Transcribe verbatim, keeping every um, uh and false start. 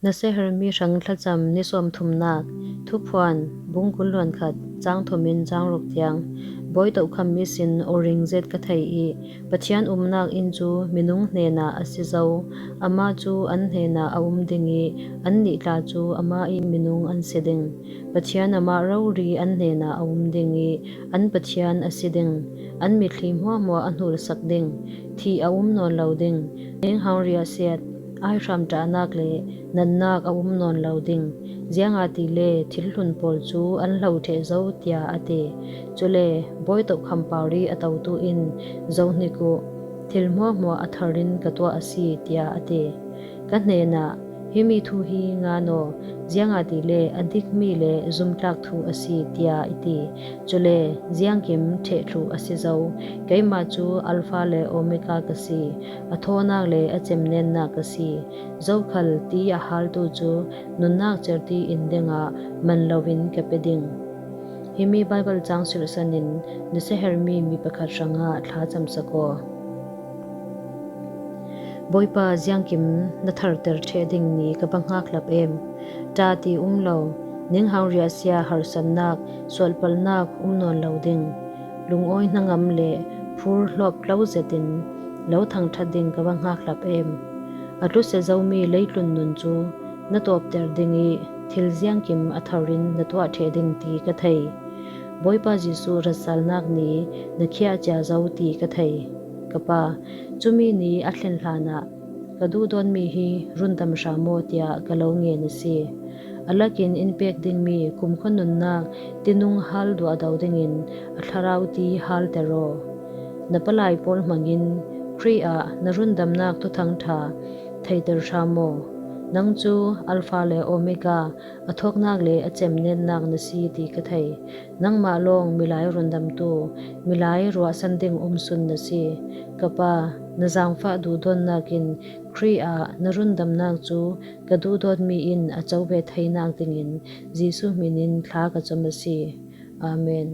Nasem herhmi hrang thlacam ni sawmthumnak, Thuphuan, bung kul hluan khat, cang thum in cang ruk tiang. Bawi tokham mi sin aw ring zet ka thei ih, Pathian umnak inn cu minung hnenah a si zo. Amah cu an hnenah a um ding ih, annih tla cu amah ih minung an si ding. Pathian amah rori an hnenah a um ding ih, an Pathian a si ding. An mitthli hmuahhmuah a hnulsak ding. Thih a um nawn lo ding. Ninghang riahsiat, aihram ṭahnak le natnak a um nawn lo ding, ziangahtile thil hlun pawl cu an hlo ṭheh zo, tiah a ti. Cule bawi tokham parih a totu in, "Zohhnik uh, thil hmuahhmuah a thar in ka tuah a si," tiah a ti. Ka hnenah, "Himi thu hi ngan aw, ziangahtile a dikmi le zumtlak thu a si," tiah i ti. Cule ziangkim ṭheh thluh a si zo. Keimah cu Alfa le Omega ka si, a thawhnak le a cemnennak ka si. Zokhal ti a haltu cu nunnak certi in dingah man loin ka pe ding. Himi Baibal cang sirhsan in na siaherhmi mi pakhat hrangah thlacamsak aw. Bawipa, ziangkim na tharter ṭheh ding ni ka va hngakhlap em? Ṭa ti um lo, ninghang riahsia harsatnak, sualpalhnak um nawn lo ding, lungawi hnangam le phur hlawp tlo zetin lo thangṭhat ding ka va hngakhlap em? A tlusia zomi leitlun nun cu na tawpter ding ih thil ziangkim a thar in na tuah ṭheh ding ti ka thei. Bawipa Jesuh ratsalnak ni na khiah cia zo ti ka thei. Ka Pa, cumi ni a thlen hlanah ka duhdawtmi hi rundam hram aw tiah ka lo ngen a si. A lakin in pek dingmi kumkhua nunnak tinung hal duahdo dingin a thlarau ti halter aw. Na palai pawl hmangin Khrih ah na rundamnak thuthang ṭha theiter hram aw. Nang cu Alfa le Omega, a thawknak le a cemnennak na si ti ka thei. Nangmah lawng milai rundamtu, milai ruahsan ding umsun na si. Ka Pa, na zaangfah duhdawtnak in Khrih ah na rundamnak cu ka duhdawtmi in a co ve theinak dingin Jesuh hmin in thla ka cam a si. Amen.